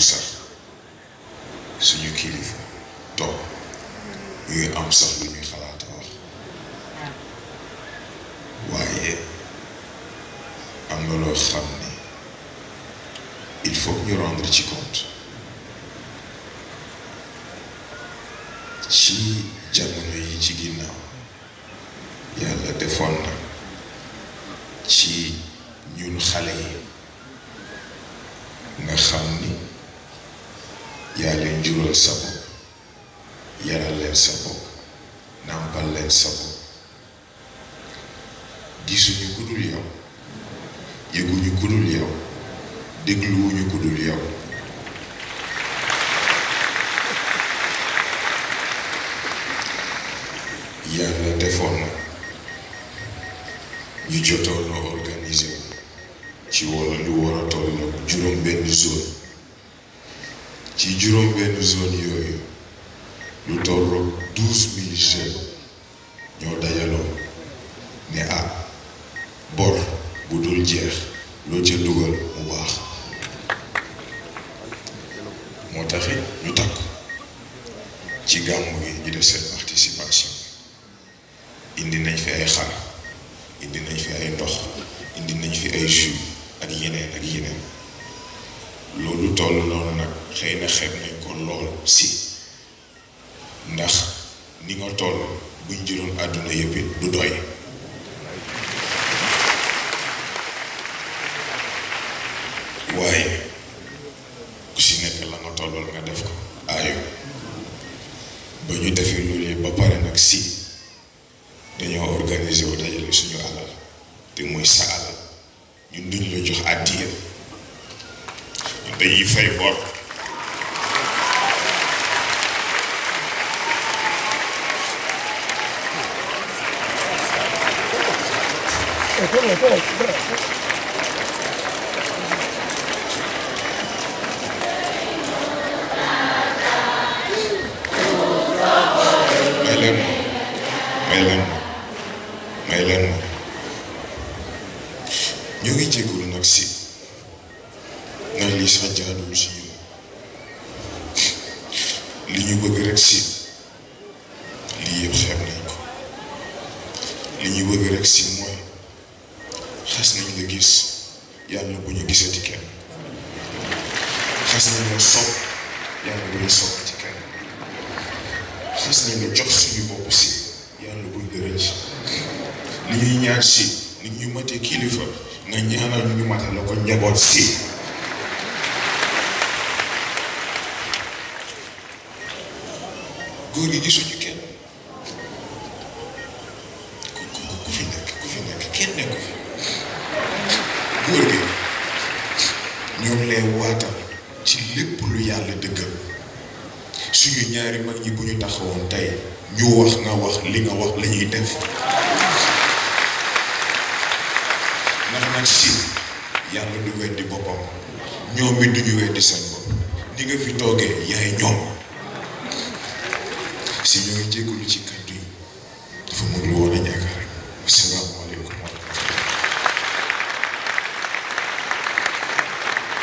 sax suñu kilifa toog ñuy am sax lu ñuy xalaata wax waaye am na loo xam ne il faut ñu rendre ci compte ci jamono yi ci ginnaaw yàlla defoon na ci ñun xale yi nga xam ni yaa leen jural sa bopp yaral leen sa bopp nàmpal leen sa bopp gisuñu ku dul yow yëguñu ku dul yow dégluwuñu ku dul yow yàlla defoon na ñu jotoon na organiser ci walla lu war a toll nag juróom benn zone ci juróom benn zone yooyu lu tolloog 12,000 jeunes ñoo dajaloo ne bor bu dul jeex loo ca dugal mu baax moo taxit ñu takk ci gàmmu gi ñu def seen participation indi nañ fi ay xar indi nañ fi ay ndox indi nañ fi ay jus ak yeneen loolu toll noonu nag xëy na xeeb nañ ko lool si ndax ni nga toll buñ jëloon àdduna yëpp du doy waaye ku si nekk la nga tollool nga def ko aayo ba ñu defee loolu yëpp ba pare nag si dañoo organiser wu dajale suñu alal te muy sa alal ñun duñ la jox àddiya ñun dañuy fay bor may leen ñoo ngi jégalu nag si ndax lii sax jaaduwul si ñun li ñu bëgg rek si lii yëpp xeeb nañ ko li ñu bëgg rek si mooy xas nañ la gis yàlla bu ñu gisati kenn xas nañ la sopp yàlla bu ñu sopp ci kenn xas nañ la jox suñu bopp si yàlla buñ la rëcc li ñuy ñaan si nit ñu matee kilifa nga ñaanal ñu matal la ko njaboot si góor gi gisuñu kenn ku fi nekk kenn nekku fi góor gi ñoom lay waatal ci lépp lu yàlla dëggal suñu ñaari mag ñi bu ñu taxawoon tey ñu wax nga wax li nga wax la ñuy def ndax nag si yàlla du weddi boppam ñoom it duñu weddi seen bopp ni nga fi toogee yaay ñoom si ñooy jégalu ci kàddu yi dafa mënul woon a ñàkk rek.